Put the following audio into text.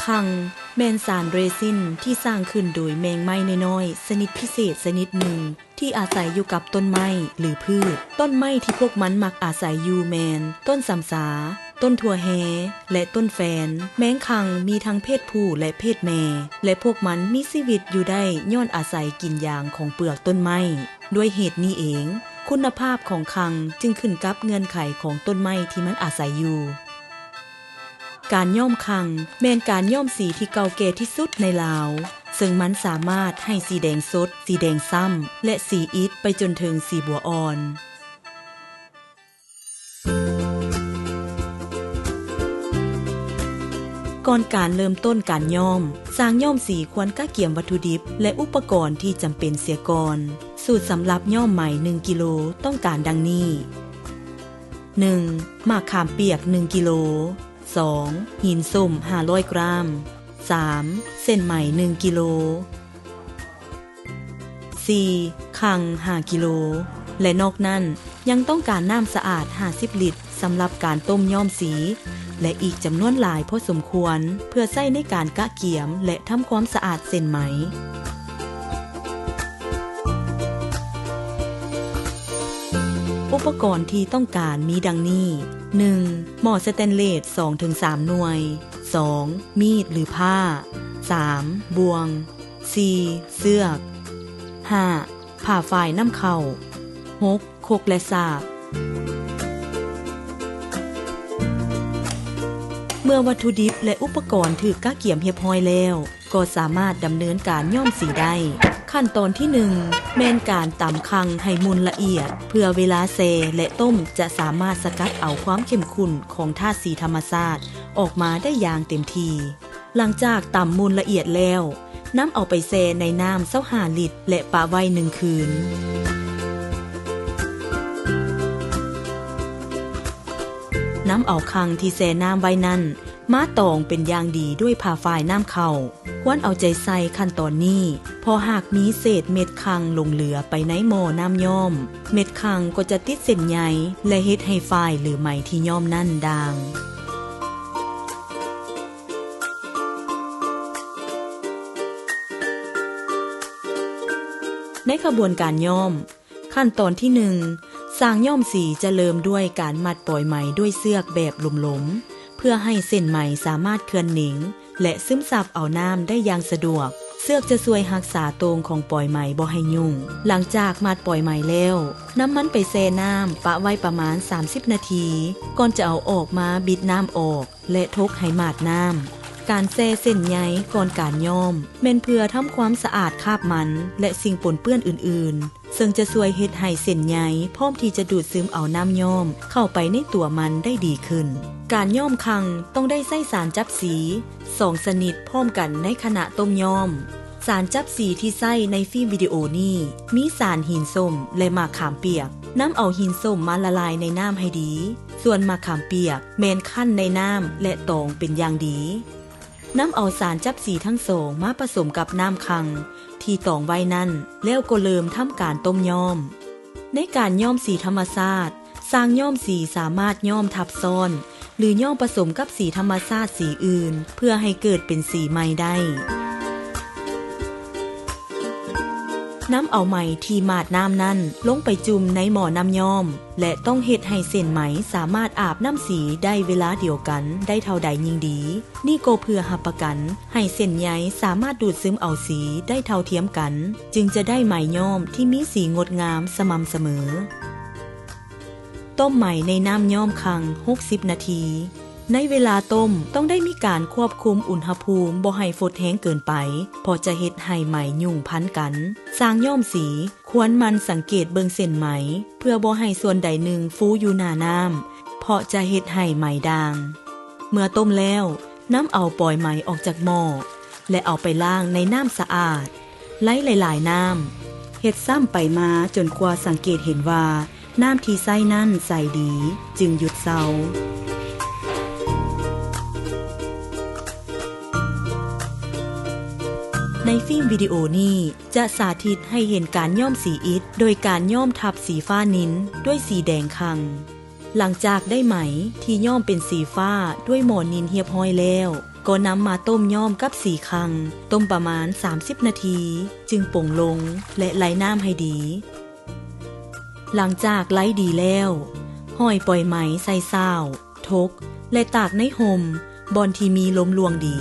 ຄັງແມ່ນສານເຣຊິນທີ່ສ້າງຂຶ້ນໂດຍແມງໄມ້ນ້ອຍໆຊະນິດພິເສດຊະນິດໜຶ່ງ ທີ່ອາໄສຢູ່ກັບຕົ້ນໄມ້ ຫຼື ພືດ. ຕົ້ນໄມ້ທີ່ພວກມັນມັກອາໄສຢູ່ແມ່ນ ຕົ້ນສຳສາ, ຕົ້ນຖົ່ວແຮ ແລະ ຕົ້ນແຟນ. ແມງຄັງມີທັງເພດຜູ້ ແລະ ເພດແມ່ ແລະ ພວກມັນມີຊີວິດຢູ່ໄດ້ຍ້ອນອາໄສກິນຢາງຂອງເປືອກຕົ້ນໄມ້. ດ້ວຍເຫດນີ້ເອງ, ຄຸນນະພາບຂອງຄັງຈຶ່ງຂຶ້ນກັບເງື່ອນໄຂຂອງຕົ້ນໄມ້ທີ່ມັນອາໄສຢູ່. ການຍ້ອມຄັງແມ່ນການຍ້ອມສີທີ່ເກົ່າແກ່ທີ່ສຸດໃນລາວ, ເຊິ່ງມັນສາມາດໃຫ້ສີແດງສົດ, ສີແດງຊ້ຳ ແລະ ສີອິດໄປຈົນເຖິງສີບົວອ່ອນ. ກ່ອນການເລີ່ມຕົ້ນການຍ້ອມ, ຊ່າງຍ້ອມສີຄວນກະກຽມວັດຖຸດິບ ແລະ ອຸປະກອນທີ່ຈຳເປັນເສຍກ່ອນ. ສູດສຳລັບຍ້ອມໄໝໜຶ່ງກິໂລຕ້ອງການດັ່ງນີ້: ໜຶ່ງ ໝາກຂາມປຽກໜຶ່ງກິໂລ, ສອງ ຫີນສົ້ມຫ້າຮ້ອຍກຣາມ, ສາມ ເສັ້ນໄໝໜຶ່ງກິໂລ, ສີ່ ຄັງຫ້າກິໂລ ແລະ ນອກນັ້ນຍັງຕ້ອງການນ້ຳສະອາດຫ້າສິບລິດສຳລັບການຕົ້ມຍ້ອມສີ ແລະ ອີກຈຳນວນຫຼາຍພໍສົມຄວນ ເພື່ອໃຊ້ໃນການກະກຽມ ແລະ ທຳຄວາມສະອາດເສັ້ນໄໝ. ອຸປະກອນທີ່ຕ້ອງການມີດັ່ງນີ້: ໜຶ່ງ ໝໍ້ສະແຕນເລດສອງເຖິງສາມໜ່ວຍ, ສອງ ມີດ ຫຼື ພ້າ, ສາມ ບ່ວງ, ສີ່ ເຊືອກ, ຫ້າ ຜ້າຝ້າຍນຳເຂົ້າ, ຫົກ ຄົກ ແລະ ສາກ. ເມື່ອວັດຖຸດິບ ແລະ ອຸປະກອນຖືກກະກຽມຮຽບຮ້ອຍແລ້ວ, ກໍສາມາດດຳເນີນການຍ້ອມສີໄດ້. ຂັ້ນຕອນທີໜຶ່ງ ແມ່ນການຕຳຄັງໃຫ້ໝຸ່ນລະອຽດ ເພື່ອເວລາແຊ່ ແລະ ຕົ້ມຈະສາມາດສະກັດເອົາຄວາມເຂັ້ມຂຸ້ນຂອງທາດສີທຳມະຊາດອອກມາໄດ້ຢ່າງເຕັມທີ່. ຫຼັງຈາກຕຳໝຸ່ນລະອຽດແລ້ວ, ນຳເອົາໄປແຊ່ໃນນ້ຳຊາວຫ້າລິດ ແລະ ປະໄວ້ໜຶ່ງຄືນ. ນຳເອົາຄັງທີ່ແຊ່ນ້ຳໄວ້ນັ້ນ ມາຕອງເປັນຢ່າງດີດ້ວຍຜ້າຝ້າຍນຳເຂົ້າ. ຄວນເອົາໃຈໃສ່ຂັ້ນຕອນນີ້, ເພາະຫາກມີເສດເມັດຄັງຫຼົງເຫຼືອໄປໃນໝໍ້ນ້ຳຍ້ອມ, ເມັດຄັງກໍຈະຕິດເສັ້ນໃຍ ແລະ ເຮັດໃຫ້ຝ້າຍ ຫຼື ໄໝທີ່ຍ້ອມນັ້ນດ່າງ. ໃນຂະບວນການຍ້ອມ, ຂັ້ນຕອນທີໜຶ່ງ ຊ່າງຍ້ອມສີຈະເລີ່ມດ້ວຍການມັດປອຍໄໝດ້ວຍເຊືອກແບບຫຼົມໆ ເພື່ອໃຫ້ເສັ້ນໄໝສາມາດເຄື່ອນເໜັງ ແລະ ຊຶມຊັບເອົານ້ຳໄດ້ຢ່າງສະດວກ. ເຊືອກຈະຊ່ວຍຮັກສາໂຕ່ງຂອງປອຍໄໝບໍ່ໃຫ້ຫຍຸ້ງ. ຫຼັງຈາກມັດປອຍໄໝແລ້ວ, ນຳມັນໄປແຊ່ນ້ຳປະໄວ້ປະມານສາມສິບນາທີ ກ່ອນຈະເອົາອອກມາບິດນ້ຳອອກ ແລະ ທົກໃຫ້ໝາດນ້ຳ. ການແຊ່ເສັ້ນໃຍກ່ອນການຍ້ອມ ແມ່ນເພື່ອທຳຄວາມສະອາດຄາບມັນ ແລະ ສິ່ງປົນເປື້ອນອື່ນໆ, ເຊິ່ງຈະຊ່ວຍເຮັດໃຫ້ເສັ້ນໃຍພ້ອມທີ່ຈະດູດຊຶມເອົານ້ຳຍ້ອມເຂົ້າໄປໃນຕົວມັນໄດ້ດີຂຶ້ນ. ການຍ້ອມຄັງຕ້ອງໄດ້ໃຊ້ສານຈັບສີສອງຊະນິດພ້ອມກັນໃນຂະນະຕົ້ມຍ້ອມ. ສານຈັບສີທີ່ໃຊ້ໃນຟີມວິດີໂອນີ້ມີສານຫີນສົ້ມ ແລະ ໝາກຂາມປຽກ. ນຳເອົາຫີນສົ້ມມາລະລາຍໃນນ້ຳໃຫ້ດີ, ສ່ວນໝາກຂາມປຽກແມ່ນຄັ້ນໃນນ້ຳ ແລະ ຕອງເປັນຢ່າງດີ. ນຳເອົາສານຈັບສີທັງສອງມາປະສົມກັບນ້ຳຄັງທີ່ຕອງໄວ້ນັ້ນ ແລ້ວກໍເລີ່ມທຳການຕົ້ມຍ້ອມ. ໃນການຍ້ອມສີທຳມະຊາດ, ຊ່າງຍ້ອມສີສາມາດຍ້ອມທັບຊ້ອນ ຫຼື ຍ້ອມປະສົມກັບສີທຳມະຊາດສີອື່ນ ເພື່ອໃຫ້ເກີດເປັນສີໃໝ່ໄດ້. ນຳເອົາໄໝທີ່ໝາດນ້ຳນັ້ນລົງໄປຈຸ່ມໃນໝໍ້ນ້ຳຍ້ອມ ແລະ ຕ້ອງເຮັດໃຫ້ເສັ້ນໄໝສາມາດອາບນ້ຳສີໄດ້ເວລາດຽວກັນໄດ້ເທົ່າໃດຍິ່ງດີ. ນີ້ກໍເພື່ອຮັບປະກັນໃຫ້ເສັ້ນໃຍສາມາດດູດຊຶມເອົາສີໄດ້ເທົ່າທຽມກັນ, ຈຶ່ງຈະໄດ້ໄໝຍ້ອມທີ່ມີສີງົດງາມສະໝ່ຳສະເໝີ. ຕົ້ມໄໝໃນນ້ຳຍ້ອມຄັງຫົກສິບນາທີ. ໃນເວລາຕົ້ມຕ້ອງໄດ້ມີການຄວບຄຸມອຸນຫະພູມບໍ່ໃຫ້ຟົດແຮງເກີນໄປ, ເພາະຈະເຮັດໃຫ້ໄໝຫຍຸ້ງພັນກັນ. ຊ່າງຍ້ອມສີຄວນໝັ່ນສັງເກດເບິ່ງເສັ້ນໄໝ ເພື່ອບໍ່ໃຫ້ສ່ວນໃດໜຶ່ງຟູຢູ່ໜ້ານ້ຳ, ເພາະຈະເຮັດໃຫ້ໄໝດ່າງ. ເມື່ອຕົ້ມແລ້ວ, ນຳເອົາປອຍໄໝອອກຈາກໝໍ້ ແລະ ເອົາໄປລ້າງໃນນ້ຳສະອາດ ໄຫຼຫຼາຍໆນ້ຳ, ເຮັດຊ້ຳໄປມາຈົນກວ່າສັງເກດເຫັນວ່ານ້ຳທີ່ໃຊ້ນັ້ນໃສດີ ຈຶ່ງຢຸດເຊົາ. ໃນຟີມວິດີໂອນີ້ຈະສາທິດໃຫ້ເຫັນການຍ້ອມສີອິດ ໂດຍການຍ້ອມທັບສີຟ້ານິນດ້ວຍສີແດງຄັງ. ຫຼັງຈາກໄດ້ໄໝທີ່ຍ້ອມເປັນສີຟ້າດ້ວຍໝໍ້ນິນຮຽບຮ້ອຍແລ້ວ, ກໍນຳມາຕົ້ມຍ້ອມກັບສີຄັງ ຕົ້ມປະມານສາມສິບນາທີ ຈຶ່ງປົງລົງ ແລະ ໄລ່ນ້ຳໃຫ້ດີ. ຫຼັງຈາກໄລ່ດີແລ້ວ, ຫ້ອຍປອຍໄໝໃສ່ຊາວ, ທົກ ແລະ ຕາກໃນຮົ່ມ ບ່ອນທີ່ມີລົມລ່ວງດີ.